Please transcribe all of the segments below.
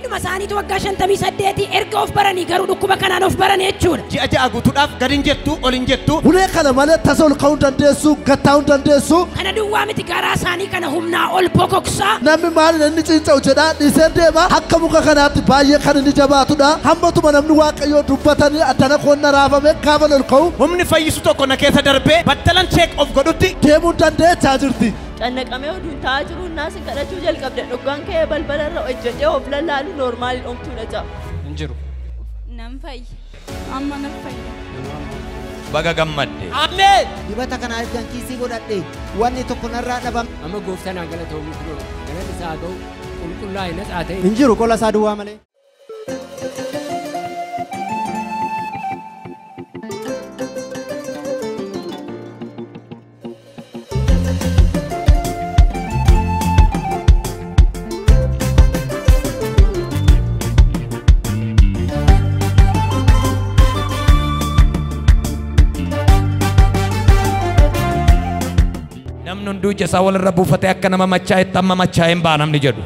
Umriidhuma isaaniitu waggaa 58 erga of baranii garuu dhukkuba kanaan of baranii jechuudha. Ji'a ja'a guutuudhaaf gad hin jettu ol hin jettu. Ulee kana malee tasa ol ka'uu dandeessu gattaa'uu dandeessu. Kana duwwaa miti garaa isaanii kana humnaa ol bokoksaa. Namni maal inni cinca'u jedhaa dhiisee deema akka muka kanaatti baay'ee kan inni jabaatudha. Hammatuma namni Waaqayyoo dubbatanii addana koonna raafame gaafa ol ka'u. Humni fayyisu tokko na keessa darbee battalan check of godhutti deemuu dandeechaa jirti. Cannaqamee oduun taa'aa jiru naasin kadhachuu jalqabde dhuggaan ka'ee balbalarra hojjedhee of lallaalu noormaali dhomtuudha ja'a. Hin jiru. Nan fayya. Amma nan fayya. Baga gammadde. Ameen. Dibata kana ergan kiisii godhadhe wanni tokko narraa dhabame. Amma gooftaan haa galatoomu galata isaa ga'u qulqullaa'e natsaa ta'e. Hin jiru qola isaa duwwaa malee. Namni hunduu ija isaa walirra buufatee akka nama machaa'etti amma machaa'ee hin ba'a namni jedhu.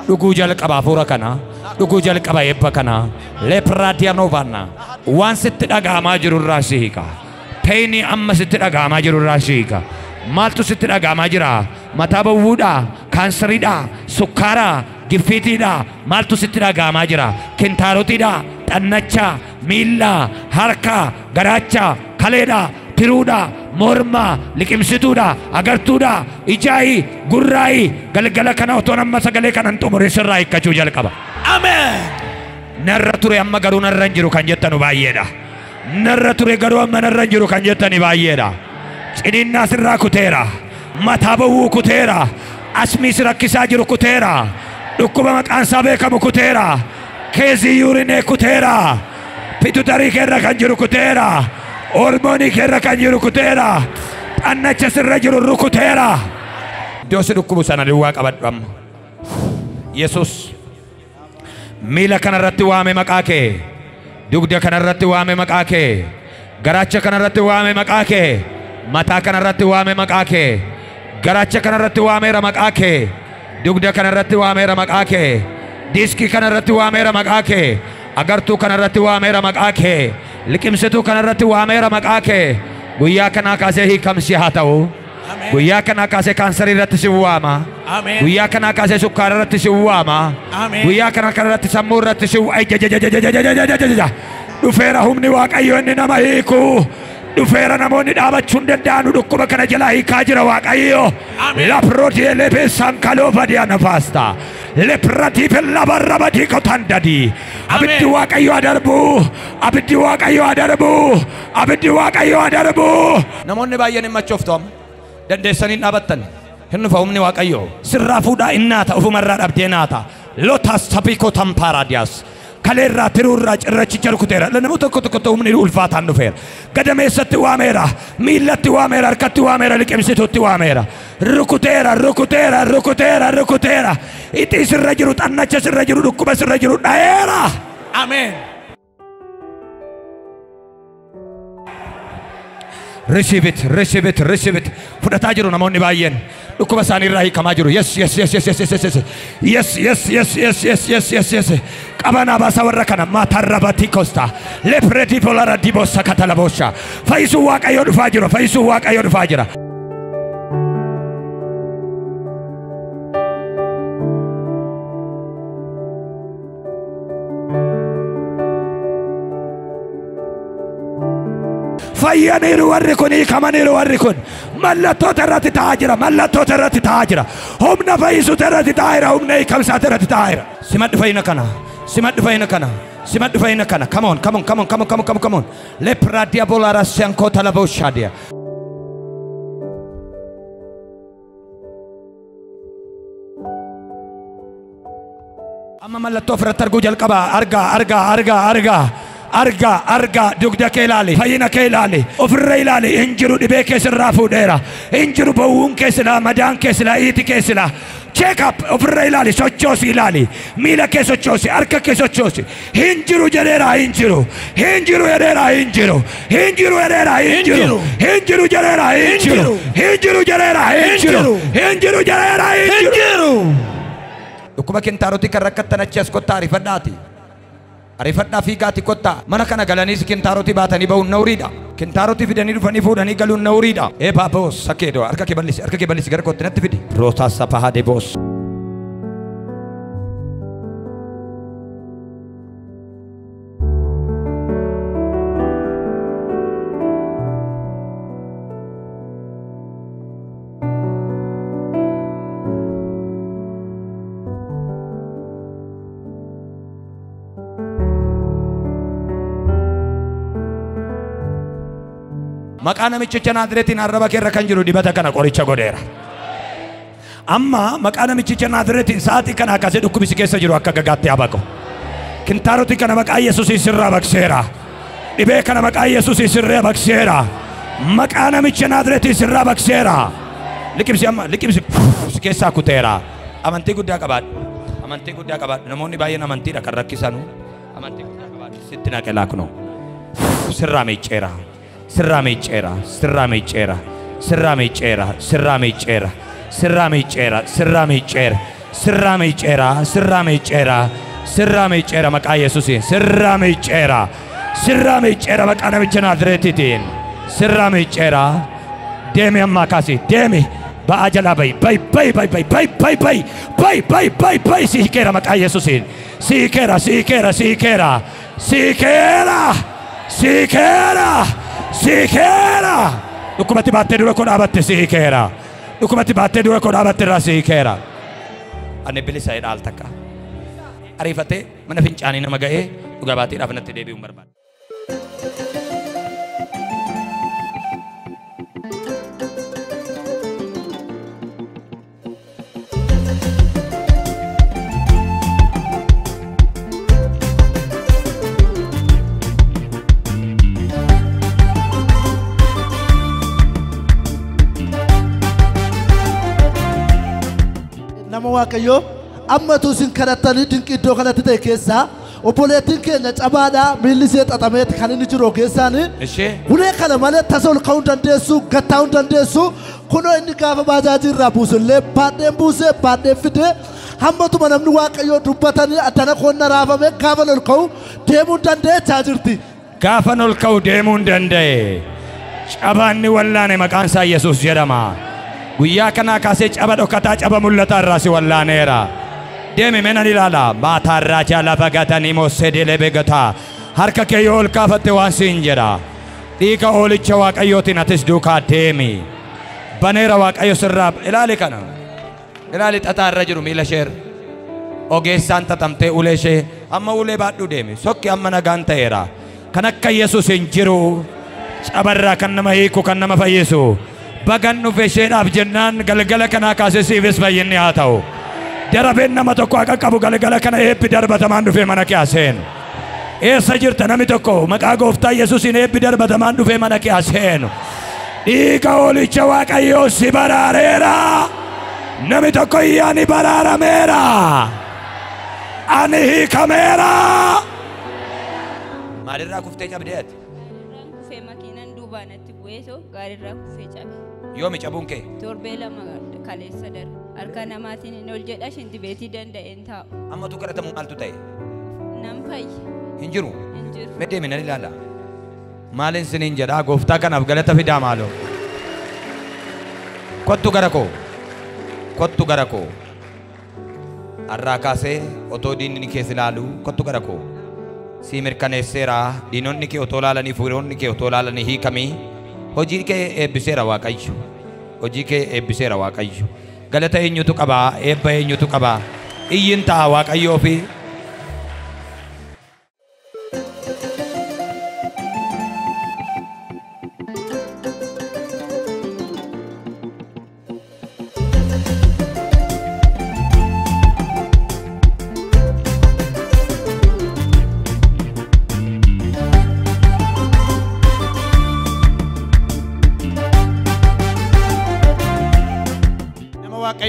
Dhuguu jalqaba hafuura kana, dhuguu jalqaba eebba kana, leepiraadiyaanovaana waan sitti dhaga'amaa jiru irraa si hiika. Peenii amma sitti dhaga'amaa jiru irraa si hiika. Maaltu sitti dhaga'amaa jira? Mataa bowwuudhaa, kaansariidhaa, sukkaaraa, giffiitiidhaa, maaltu sitti dhaga'amaa jira? Kintaarotiidhaa, xannachaa, miillaa, harkaa, garaachaa, kaleedhaa, tiruudha, morma, liqimsituudha, agartuudha, ijaayi, gurraayi, galgala kana otoo amma sagalee kanan xumure sirraa hiikkachuu jalqaba. Ameen. Narra ture amma garuu narra hin jiru kan jettanu baay'eedha. Narra ture garuu amma narra hin jiru kan jettani baay'eedha. Ciniinnaa sirraa kuteera. Mataa bowwuu kuteera. Asmii si rakkisaa jiru kuteera. Dhukkuba maqaan isaa beekamu kuteera. Keezii yuurinee kuteera. Pituitarii keerra kan jiru kuteera. Hormoonii keerra kan jiru kuteera. Xannacha sirra jiru rukuteera. Iddoo si dhukkubu sana duwwaa qabadhu amma. Yesus miila kanarratti waame maqaa kee. Dugda kanarratti waame maqaa kee. Garaacha kanarratti waame maqaa kee. Mataa kanarratti waame maqaa kee. Garaacha kanarratti waameera maqaa kee. Dugda kanarratti waameera maqaa kee. Diiskii kanarratti waameera maqaa kee. Agartuu kanarratti waameera maqaa kee. Liqimsituu kanarratti waameera maqaa kee. Guyyaa kanaa kaasee hiikamsi haa ta'u. Guyyaa kanaa kaasee kaansarii irratti si waama. Guyyaa kanaa kaasee sukkaara irratti si waama. Guyyaa kana kanarratti sammuu irratti si dhufeera humni Waaqayyoo inni nama hiiku. Dhufeera namoonni dhaabachuu hin danda'anu dhukkuba kana jalaa hiikaa jira Waaqayyo. Laprootee lebeessaan kaloo badiyaa nafaasta. Lepratiif labarrabadii qotandadi. Abiddi Waaqayyo adarbu. Abiddi Waaqayyo adarbu. Abiddi Waaqayyo adarbu. Namoonni baay'een hin machooftu amma. Dandeessanii hin dhaabattan. Hin dhufa humni Waaqayyo. Sirraa fuudhaa hin naata ofumarraa dhabdee naata. Lotas tapikoo tampaaraadiyaas. Kaleerraa tiruurraa cirrachicha rukuteera. Namoota tokko tokko humni ulfaataan dhufeera. Gadameessatti waameera. Miillatti waameera. Harkatti waameera. Liqimsituutti waameera. Rukuteera rukuteera rukuteera rukuteera. Ixii sirra jiru xannacha sirra jiru dhukkuba sirra jiru dha'eera. Ameen. Receive it, receive it, receive it. Fudhataa jiru namoonni baay'een. Dhukkuba isaanii irraa hiikamaa jiru. Yes, yes, yes, yes, yes, yes, yes, yes, yes, yes, yes, yes, yes, yes, yes. Qabanaa baasaa warra kana maatarrabatii kosta. Lepretii folara dibosa katalabosha. Fayyisuu Waaqayyoo dhufaa jira. Fayyisuu Waaqayyoo dhufaa jira. Fayyaniiru warri kun hiikamaniiru warri kun mallattoota irratti ta'aa jira mallattoota irratti ta'aa jira humna fayyisuuta irratti ta'aa jira humna hiikamsaata irratti ta'aa jira. Simadhu fayyina kana simadhu fayyina kana simadhu fayyina kana come on come on come on come on come on come on lepra diabolara siankota laboshadia. Amma mallattoo ofirratti arguu jalqaba argaa argaa argaa argaa. Argaa argaa dugda kee ilaali fayyina kee ilaali ofirra ilaali hin jiru dhibee kee sirraa fuudheera hin jiru bowwuun kee silaa madaan kee silaa iiti kee silaa check up ofirra ilaali sochoosi ilaali miila kee sochoosi harka kee sochoosi hin jiru jedheera hin jiru hin jiru jedheera hin jiru hin jiru jedheera hin jiru hin jiru jedheera hin jiru hin jiru jedheera hin jiru hin jiru jedheera hin jiru. Dhukkuba kintaarotii kan rakkattan achi as kottaa ariifadhaati. Ariifadhaa fiigaati kottaa. Mana kana galaniis kintaarotii baatanii ba'uun nawriidha. Kintaarotii fidanii dhufanii fuudhanii galuun nawriidha. Ee baaboos sakkeedoo harka kee bal'isi harka kee bal'isi gara kootti natti fidi. Rootaa safahaa deboos. Maqaa namichicha Naazreetiin arraba keerra kan jiru dibata kana qoricha godheera. Amma maqaa namichicha Naazreetiin sa'aatii kana akkasii dhukkubisi keessa jiru akka gagaatti haa baqu. Kintaarotii kana maqaa Yesuusiin sirraa baqseera. Dhibee kana maqaa Yesuusiin sirraa baqseera. Maqaa namicha Naazreetiin sirraa baqseera. Liqimsi amma liqimsi si keessaa kuteera. Amantii guddaa qabaadhu. Amantii guddaa qabaadhu. Namoonni baay'een amantiidha kan rakkisanu. Amantii guddaa qabaadhu. Sitti naqe laaknoo. Sirraa miicceera. Sirraa miicceera, sirraa miicceera, sirraa miicceera, sirraa miicceera, sirraa miicceera, sirraa miicceera, sirraa miicceera, sirraa miicceera, sirraa miicceera maqaa Yesuusiin, sirraa miicceera, sirraa miicceera maqaa namicha Naazreetiitiin, sirraa miicceera. Deemi ammaa kaasi, deemi ba'aa jalaa bayi, bayi, bayi, bayi, bayi, bayi, bayi, bayi, bayi, bayi, bayi, bayi, si hiikeera maqaa Yesuusiin, si hiikeera, si hiikeera, si hiikeera, si hiikeera, si hiikeera. Siikeera. Dhukkubatti baattee dura koo dhaabatte siikeera. Dhukkubatti baattee dura koo dhaabatte irraa siikeera. Ani bilisa jedha al takka. Ariifatee mana fincaanii nama ga'ee dhugaa baatiidhaaf natti deebi'uun barbaada. Nama Waaqayyoo ammatu isin kadhattanii dinqii iddoo kanatti ta'e keessaa obboleettiin keenya cabaadhaa miilli ishee xaxameeti kan inni jiru ogeessaanii. Ulee kana malee tasa ol ka'uu hin dandeessu, gattaa'uu hin dandeessu. Kunoo inni gaafa baajaajii irraa buusullee baadheen buusee baadheen fidee hammatuma namni Waaqayyoo dubbatanii addana koonna raafame gaafa ol ka'u deemuu hin dandeechaa jirti. Gaafa ol ka'u deemuu hin danda'e. Cabaanni wallaane maqaan isaa Yesuus jedhama. Guyyaa kanaa kaasee caba dhokataa caba mul'ataa irraa si wallaaneera. Deemi mee nan ilaala. Maataarraa jala bagatanii moosee deelee beegataa. Harka kee yoo ol kaafatte waan siin jedha. Dhiiga hoolicha Waaqayyootiin atis duukaa deemi. Baneera Waaqayyo sirraa ilaali kana. Ilaali xaxaa irra jiru miila isheerra. Ogeessaan xaxamtee ulee ishee amma ulee baadhuu deemi. Sokki amma nagaan ta'eera. Kan akka Yesuus hin jiru. Cabarraa kan nama hiiku kan nama fayyisu. Bagan dhufe isheedhaaf jennaan galgala kanaa kaasee siifis fayyinni haa ta'u. Darabeen nama tokko akka qabu galgala kana eebbi darbatamaan dhufee mana kee haa seenu. Eessa jirta namni tokko maqaa gooftaa Yesuusiin eebbi darbatamaan dhufee mana kee haa seenu. Dhiiga hoolicha Waaqayyoo si baraareera. Namni tokko iyyaani baraarameera. Ani hiikameera. Maalirraa kuftee cabdee ati? Kufee makiinaan duubaan natti bu'eetoo gaariirraa kufee cabe. Yoomi cabuun kee? Torbee lama kaleessa darbe. Harka namaatiin hin ol jedha shintibeetii danda'een taa'u. Ammatu kadhatamu maaltu ta'e? Nan fayye. Hin jiru? Hin jiru. Mee deemi nan ilaala. Maalin siniin jedhaa gooftaa kanaaf galata fidaa maaloo. Kottu gara koo. Kottu gara koo. Har'aa kaasee otoo diinni kee si ilaalu kottu gara koo. Si mirkaneesseera diinonni kee otoo ilaalanii firoonni kee otoo ilaalanii hiikamii. Hojii kee eebbiseera Waaqayyo. Hojii kee eebbiseera Waaqayyo. Galata eenyutu qabaa? Eebba eenyutu qabaa? Iyyiin ta'a Waaqayyoo fi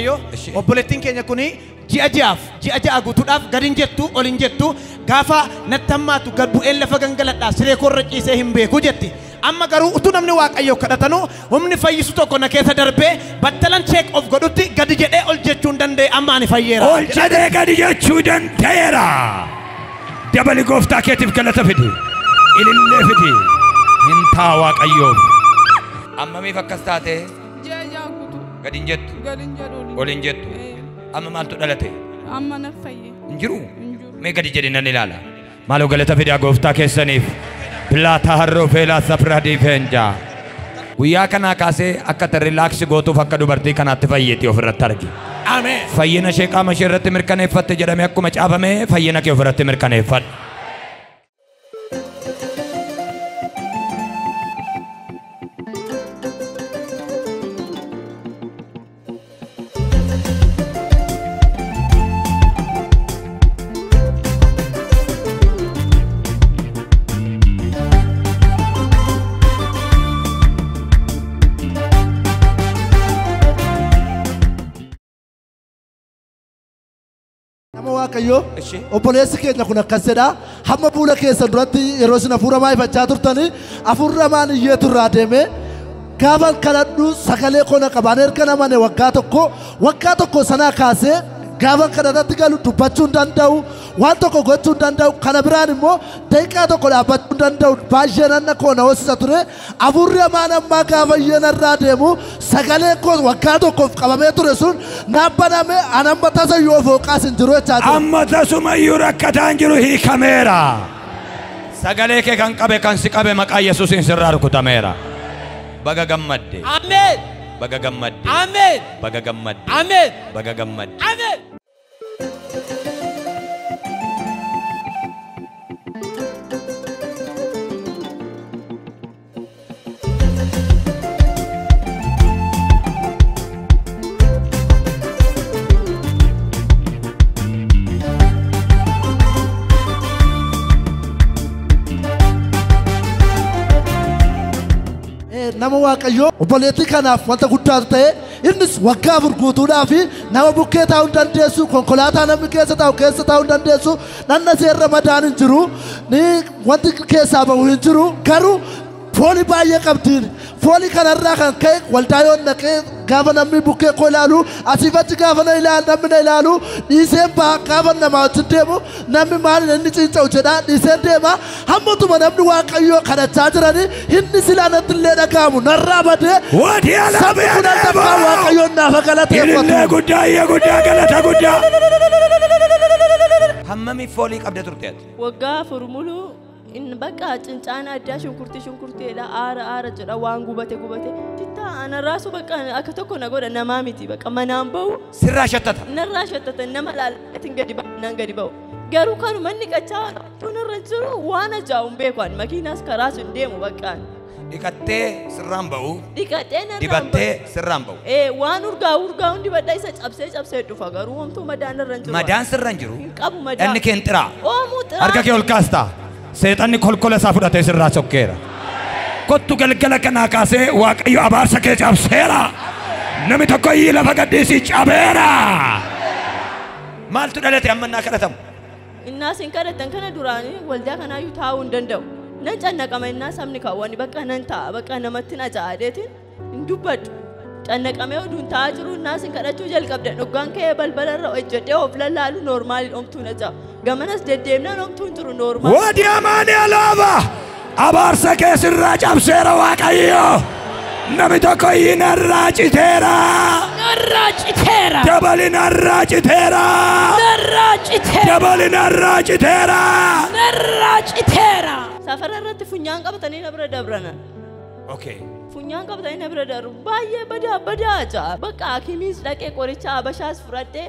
Waaqayyo obboleettiin keenya kuni ji'a ji'aaf ji'a ja'a guutuudhaaf gad hin jettu ol hin jettu gaafa natti hammaatu gad bu'een lafa gangaladhaa siree koorra ciisee hin beeku jetti. Amma garuu utuu namni Waaqayyo kadhatanu humni fayyisu tokko na keessa darbee battalan check of godhutti gadi jedhee ol jechuu hin danda'e amma ani fayyeera. Ol jedhee gadi jechuu danda'eera. Dabali gooftaa keetiif galata fidi. Ilillee fidi. Hin taa Waaqayyoof. Ammamiif akkas taate? Ji'a ja'a guutuu. Gadi hin jettu. Gadi hin jedhu. Ol hin jettu. Amma maaltu dhalate? Amma na fayye. Hin jiru? Mee gadi jedhi nan ilaala. Maaloo galata fidaa gooftaa keessaniif. Pilaataa harroo feelaa safradii feenjaa. Guyyaa kanaa kaasee akka ati riilaaksi gootuuf akka dubartii kanaatti fayyeetii ofirratti argi. Ameen. Fayyina ishee qaama ishee irratti mirkaneeffatte jedhamee akkuma caafame fayyina kee ofirratti mirkaneeffadhu. Nama Waaqayyo obboleessi keenya kun akkas jedha hamma fuula keessan duratti yeroo isin hafuura maayifachaa turtanii hafuurri hamaan iyyeetu irraa deeme gaafan kadhadhu sagalee koo na qabaan erga namane waggaa tokko sanaa kaasee gaafan kadhatatti galu dubbachuu hin danda'u waan tokko gochuu hin danda'u kana biraan immoo daqiiqaa tokko dhaabbachuu hin danda'u baay'ee nanna koo na hoosisa ture hafuurri hamaan ammaa gaafa iyyee narraa deemu sagalee koo waggaa tokkoof qabamee ture sun naaf baname an amma tasayyuu of hooqaas hin jiru jechaa jira. Amma tasumayyuu rakkataan jiru hiikameera. Sagalee kee kan qabe kan si qabe maqaa Yesuusiin sirraa rukutameera. Baga gammadde. Ameen. Baga gammadde. Ameen. Baga gammadde. Ameen. Baga gammadde. Ameen. Nama Waaqayyo obboleettii kanaaf wanta guddaatu ta'e innis waggaa afur guutuudhaa fi nama bukkee taa'uu hin dandeessu konkolaataa namni keessa taa'u keessa taa'uu hin dandeessu nanna seerra madaan hin jiru wanti keessaa bahu hin jiru garuu foolii baay'ee qabdiin foolii kanarraa kan ka'e waldaa yoo naqee gaafa namni bukkee koo ilaalu asiif achi gaafa na ilaalu namni na ilaalu dhiiseen ba'a gaafa namaa wajjin deemu namni maal inni cinca'u jedha dhiiseen deema hammatuma namni Waaqayyoo kadhachaa jiranii inni silaa natti illee dhaga'amu narraa badee sabni kun al takkaa Waaqayyoon naafa galateeffatu. Ilillee guddaa iyya guddaa galata guddaa. Hammamiif foolii qabda turte ati? Waggaa afur muluu in bakka cincaana addaa shunkurtii shunkurtiidha aara aara jedha waan gubate gubate tittaa anarraasu bakka akka tokko na godha namaa miti bakka manaan bahu. Sirraa shattata. Narraa shattata nama laallatiin gadi ba'u naan gadi ba'u garuu kanuma inni qachaa narra jiru waan ajaa'u hin beeku ani makiinaas karaas hin deemu bakka. Dhiqattee sirraan ba'u. Dhiqattee narraan ba'u. Dibattee sirraan ba'u. Waan urgaa'u urgaa'u hundi badda isa cabsee cabsee dhufa garuu homtuu madaan narra hin jiru. Madaan sirra hin jiru. Hin qabu madaan. Dhanni kee hin xiraa. Oomuu xiraa. Harka kee ol kaastaa. Seexanni kolkola isaa fudhatee sirraa sokkeera. Kottu galgala kanaa kaasee Waaqayyo abaarsa kee cabseera. Namni tokko iyyii lafa gadhiisii cabeera. Maaltu dhalate amma innaa kadhatamu? Innaa isin kadhattan kana duraanii waldaa kanaayyuu taa'uu hin danda'u. Nan cannaqama innaa sabni kaawwani bakka nan taa'a bakka namatti na ja'adeetiin hin dubbadhu. Cannaqamee oduun taa'aa jiru innaa isin kadhachuu jalqabde dhuggaan ka'ee balbalarra hojjedhee of lallaalu noormaaliin omtuu na ja'a. Gamanas deddeemnaan omtuu hin jiru noormaali. Wadi amaani alaaba abaarsa kee sirraa cabseera Waaqayyo. Namni tokko iyyii narraa citeera. Narraa citeera. Dabali narraa citeera. Narraa citeera. Dabali narraa citeera. Narraa citeera. Safara irratti funyaan qabatanii na bira dabranan. Okay. Funyaan qabatanii na bira darbu baay'ee badaa badaa ja'a. Bakka hakimiis dhaqee qoricha abashaas fudhadhee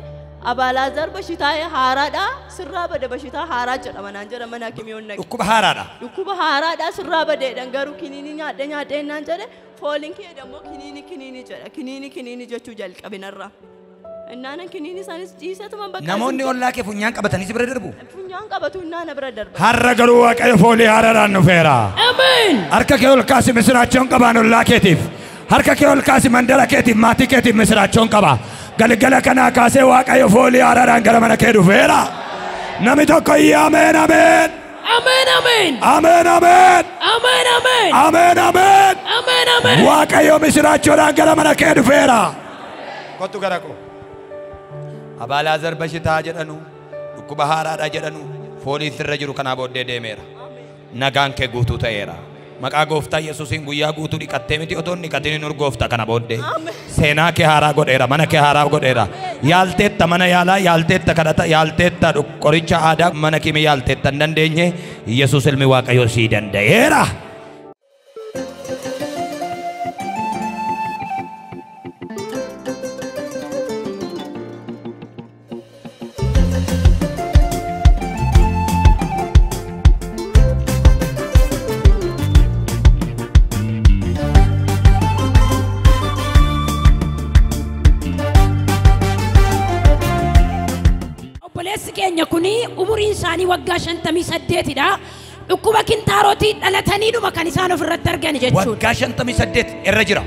Abalaazar bashitaa haaraadha sirraa bada bashitaa haaraa jedhama naan jedha mana hakimiyoon naqe. Dhukkuba haaraadha. Dhukkuba haaraadha sirraa badeedhaan garuu kiniinii nyaadhe nyaadhe naan jedhe fooliin kee dammoo kiniinii kiniinii jedha kiniinii kiniinii jechuu jalqabe narraa. Innaanan kiniinii isaanis dhiiseetuma bakka. Namoonni ollaa kee funyaan qabatanii si bira darbu. Funyaan qabatu innaa na bira darba. Har'a garuu Waaqayyo foolii haaraadhaan dhufeera. Ameen. Harka kee ol kaasi misiraachoon qabaan ollaa keetiif. Harka kee ol kaasi mandara keetiif maatii keetiif misiraachoon qaba. Galgala kanaa kaasee Waaqayyo foolii haaraadhaan gara mana kee dhufeera. Namni tokko iyyee ameen ameen. Ameen ameen. Ameen ameen. Ameen ameen. Ameen ameen. Ameen ameen. Waaqayyo misiraachoodhaan gara mana kee dhufeera. Kottu gara koo. Abaalaazar bashitaa jedhanu dhukkuba haaraadha jedhanu foolii sirra jiru kanaa booddee deemeera. Nagaan kee guutuu ta'eera. Maqaa gooftaa Yesuusiin guyyaa guutuu dhiqattee miti otoo hin dhiqatin hin urgoofta kana booddee. Seenaa kee haaraa godheera, mana kee haaraa godheera. Yaalteetta mana yaalaa, yaalteetta kadhata, yaalteetta qoricha aadaa mana kimi yaalteetta hin dandeenye Yesuus ilmi Waaqayyoo sii danda'eera. Obboleessi keenya kuni umuriin isaanii waggaa 58 dha. Dhukkuba kintaarootii dhalataniidhuma kan isaan ofirratti argan jechuudha. Waggaa 58 irra jira.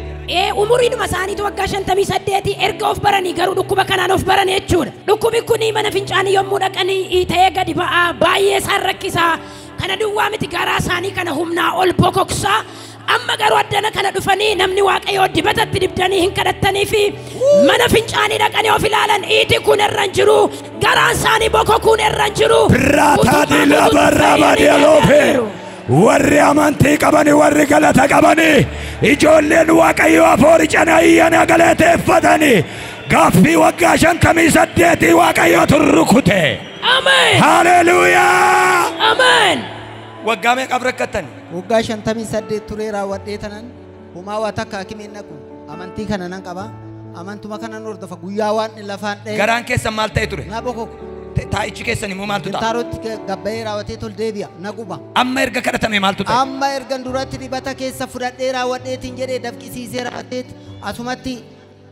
Umuriidhuma isaaniitu waggaa 58 erga of baranii garuu dhukkuba kanaan of baran jechuudha. Dhukkubi kuni mana fincaanii yommuu dhaqanii ta'ee gadi ba'aa baay'ee isaan rakkisaa. Kana duwwaa miti garaa isaanii kana humnaa ol bokoksaa. Amma garuu addana kana dhufanii namni Waaqayyoo dibatatti dibdanii hin kadhattanii fi mana fincaanii dhaqanii of ilaalan iiti kun irra hin jiru, garaan isaanii bokokuun irra hin jiru. Birraataadhi labarraa dialoofe warri amantii qabani warri galata qabani ijoolleen Waaqayyoo afoori canayyana galateeffatani gaaffii waggaa 58 Waaqayyoo turrukute. Ameen. Haleluuyaa. Ameen. Waggaa meeqaaf rakkattan? Waggaa 58 turee raawwadhee tanan homaa waa takka hakimiin naqu amantii kana nan qaba. Amantuma kanan hordofa guyyaa waan lafaan dha'e. Garaan keessan maal ta'e ture? Na bokoku. Taa'ichi keessan immoo maaltu ta'a? Kintaarotti gabbayee raawwatee tol deebi'a na guba. Amma erga kadhatame maaltu ta'e? Amma ergan duratti dibata keessa fudhadhee raawwadheetiin jedhee dafqisiisee raawwateet asumatti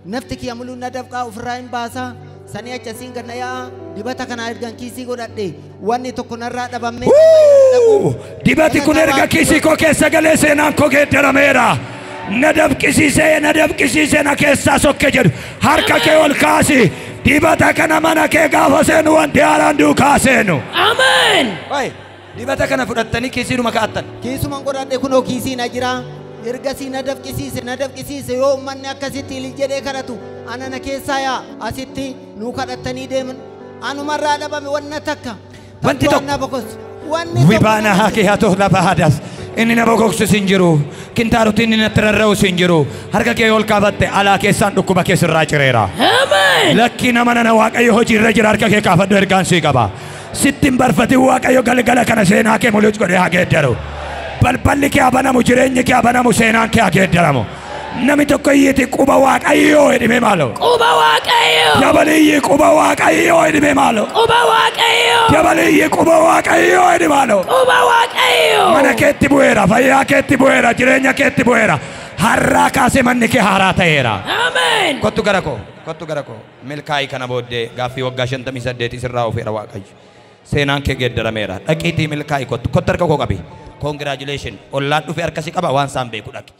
nafti kiyya muluu na dafqaa ofirraa hin baasaa. Sanii achasiin ganna yaa'a dibata kana ergan kiisii godhadhe wanni tokko narraa dhabame. Dibati kun erga kiisii koo keessa galee seenaan koo geeddarameera. Na dafqisiisee na dafqisiisee na keessaa sokke jedhu harka kee ol kaasi. Dibata kana mana kee gaafa seenu wanti haaraan duukaa seenu. Ameen. Dibata kana fudhattanii kiisiidhuma kaa'attan. Kiisuman godhadhe kunoo kiisii na jira. Ergasii na dafqisiise na dafqisiise yoo uummanni akkasitti ilil jedhee kadhatu ana na keessaa yaa asitti nuu kadhattanii deeman anumarraa dhabame wanna takka. Wanti tokko wibaana haakee haa ta'u lafa haadaas inni na bokoksu sin jiru kintaarotti inni natti rarra'u sin jiru harka kee ol kaafatte alaa keessaan dhukkuba kee sirraa cireera. Lakkii nama nana Waaqayyo hojii irra jira harka kee kaafadhu ergaan sii qaba. Sitti hin barfatin Waaqayyo galgala kana seenaa kee mul'is godhee haa geeddaru. Balballi kee abanamu jireenyi kee abanamu seenaan kee haa geeddaramu. Namni tokko iyyiti quba Waaqayyoo jedhime maalo. Quba Waaqayyoo. Dabaliyyi quba Waaqayyoo jedhime maalo. Quba Waaqayyoo. Dabaliyyi quba Waaqayyoo jedhime maalo. Quba Waaqayyoo. Mana keetti bu'eera, fayyaa keetti bu'eera, jireenya keetti bu'eera. Har'aa kaasee manni kee haaraa ta'eera. Ameen. Kottu gara koo, kottu gara koo. Milkaa'ii kana booddee gaaffii waggaa 58 sirraa ofeera Waaqayyo. Seenaan kee geeddarameera. Dhaqiitii milkaa'ii kottu. Kottu harka koo qabi. Congratulations. Ollaan dhufe harka si qaba waan isaan beeku dhaqi.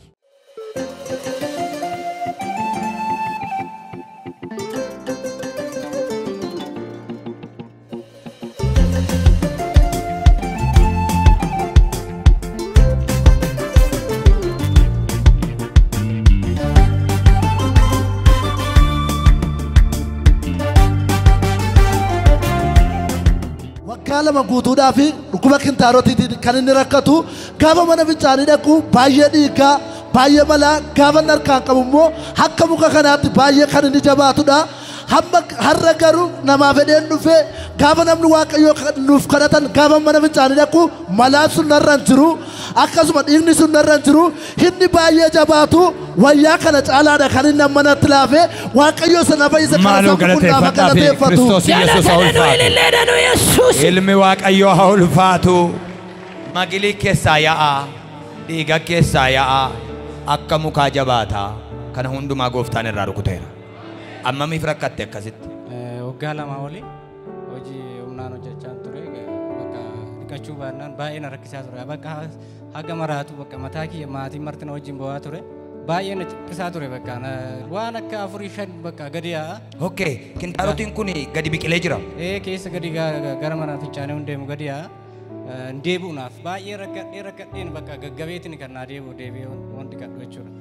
Waggaa lama guutuudhaa fi dhukkuba kintaarotiitiin kan inni rakkatu gaafa mana fincaanii dhaqu baay'ee dhiigaa baay'ee malaa gaafa inni harkaan qabu immoo akka muka kanaatti baay'ee kan inni jabaatudha. Hamma har'a garuu namaa fedheen dhufee gaafa namni Waaqayyoo nuuf kadhatan gaafa mana fincaanii dhaqu malaan sun narra hin jiru akkasuma dhiigni sun narra hin jiru inni baay'ee jabaatu wayyaa kana caalaadha kan inni manatti laafe Waaqayyoo sana fayyisa kana Maaloo sabni kun gaafa galateeffadhaa fi galateeffatu. Kiristoos Yesuus haa ulfaatu. Ilmi Waaqayyoo haa ulfaatu. Magilii keessaa yaa'a, dhiiga keessaa yaa'a, akka mukaa jabaata. Kana hundumaa gooftaan irraa rukuteera. Ammamiif rakkatte akkasitti? Waggaa lama olii hojii humnaan hojjechaa ture. Bakka dhiqachuu baannaan baay'ee na rakkisaa ture. Bakka haga maraatu bakka mataa kiyya maatiin marti na wajjin bo'aa ture. Baay'ee na ciphisaa ture bakka waan akka 4-5 bakka gadi yaa'a. Okay, kintaarotiin kun gadi biqilee jira. Keessa gadi gara mana fincaanii hundeemu gadi yaa'a. Deebi'uunaaf baay'ee rakkadheen bakka gaggabeetiin kan naa deebi'u deebi'ee wanti kadhu jechuudha.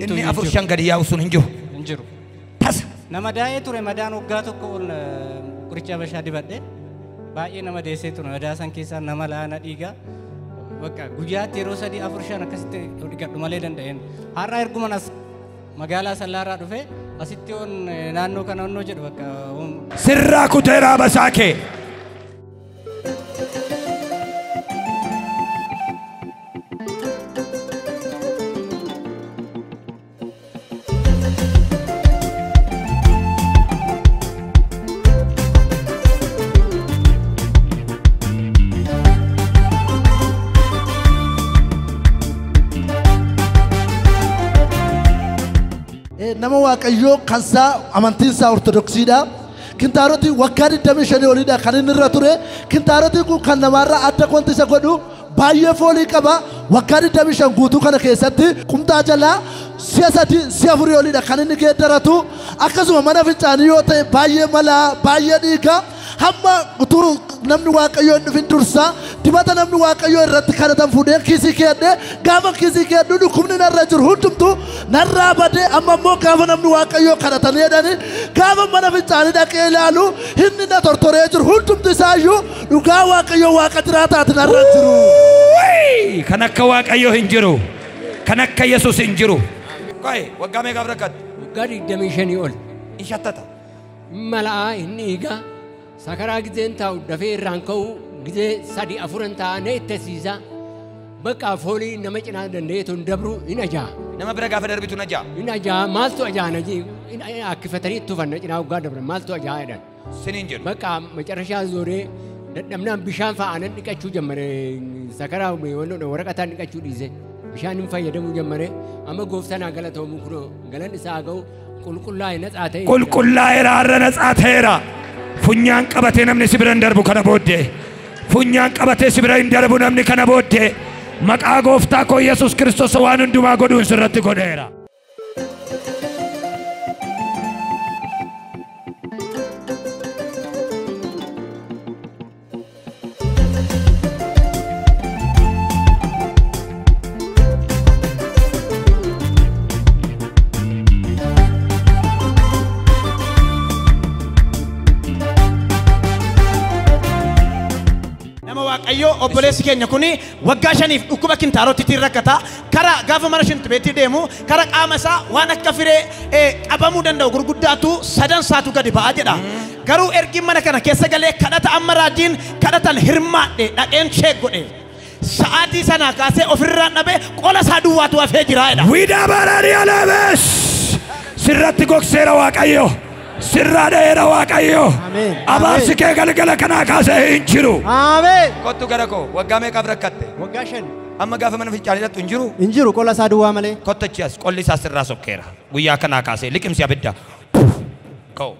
Inni 4-5 gadi yaa'u sun hin jiru. Hin jiru. Tasa. Nama daa'ee ture madaan waggaa tokko ol qoricha Habashaa dibadhe baay'ee nama deessee ture madaa san keessaa nama laana dhiigaa. Bakka guyyaatti yeroo 3, 4, 5 akkasitti dhiqadhu malee danda'een. Har'a erguman as magaalaa Sallaarraa dhufe asitti on naannoo kana onnoo jedhu bakka. Sirraa kuteeraa basaa kee. Nama Waaqayyoo kansaa amantiin isaa Ortodoksiidha. Kintaarotiin waggaa 25 oliidha kan inni irra ture. Kintaarotiin kun kan namaarraa adda wanti isa godhu baay'ee foolii qaba. Waggaa 25 guutuu kana keessatti qumxaa jalaa si'a 3 si'a 4 oliidha kan inni geeddaratu. Akkasuma mana fincaanii yoo ta'e baay'ee malaa baay'ee dhiiga. Hamma utuu namni Waaqayyoo hin dhufin dursaa dibata namni Waaqayyoo irratti kadhatan fuudhee kiisii keedhee gaafa kiisii keedhu dhukkubni narra jiru hundumtuu narraa badee amma immoo gaafa namni Waaqayyoo kadhatanii jedhanii gaafa mana fincaanii dhaqee ilaalu inni na tortoree jiru hundumtu isaayyuu dhugaa Waaqayyoo Waaqa jiraataati narra jiru. Kan akka Waaqayyoo hin jiru. Kan akka Yesuus hin jiru. Qoy waggaa meeqaaf rakkatte? Waggaa 25 ol. In shattata. Malaa inni eegaa. Sakaraa gizeen taa'u dafee irraan ka'u gizee 3, 4 taa'anii ittisiisa. Bakka foolii nama cinaa danda'eetu hin dabru hin ajaa'a. Nama bira gaafa darbitu hin ajaa'a. Hin ajaa'a maaltu ajaa'a akkifatanii itti ufanna cinaa waggaa dabran maaltu ajaa'a jedhan. Siniin jedhu. Bakka macarashaa zooree dadhabnaan bishaan fa'aanan dhiqachuu jammare sakaraa waraqataan dhiqachuu dhiise bishaan hin fayyadamuu jammare amma gooftaan haa galatoomu kunoo galanni isaa haa ga'u qulqullaa'e natsaa ta'e. Qulqullaa'eera har'a natsaa ta'eera. Funyaan qabatee namni si bira hin darbu kana booddee. Funyaan qabatee si bira hin darbu namni kana booddee. Maqaa gooftaa koo Yesuus Kiristoos waan hundumaa godhuun sirratti godheera. Obboleessi keenya kuni waggaa 5 dhukkuba kintaarotiitiin rakkata. Kara gaafa mana shintibeetti deemu kara qaama isaa waan akka firee qabamuu danda'u gurguddaatu sadan saatu gadi ba'aa jedha. Garuu ergi mana kana keessa galee kadhata amma raajiin kadhatan hirmaadhe dhaqeen sheek godhe. Sa'aatii sanaa kaasee ofirraan dhabee qola isaa duwwaatu hafee jira jedha. Wiidaa baraarii alaabes sirratti gogseera Waaqayyo. Sirraa dheera Waaqayyo. Abaarsi kee galgala kanaa kaasee hin jiru. Ameen. Kottu gara koo waggaa meeqaaf rakkatte? Waggaa 5. Amma gaafa mana fincaanii dhaqxu hin jiru? Hin jiru qola isaa duwwaa malee. Kottachi as qolli isaa sirraa sokkeera. Guyyaa kanaa kaasee liqimsi abidda. Ka'u.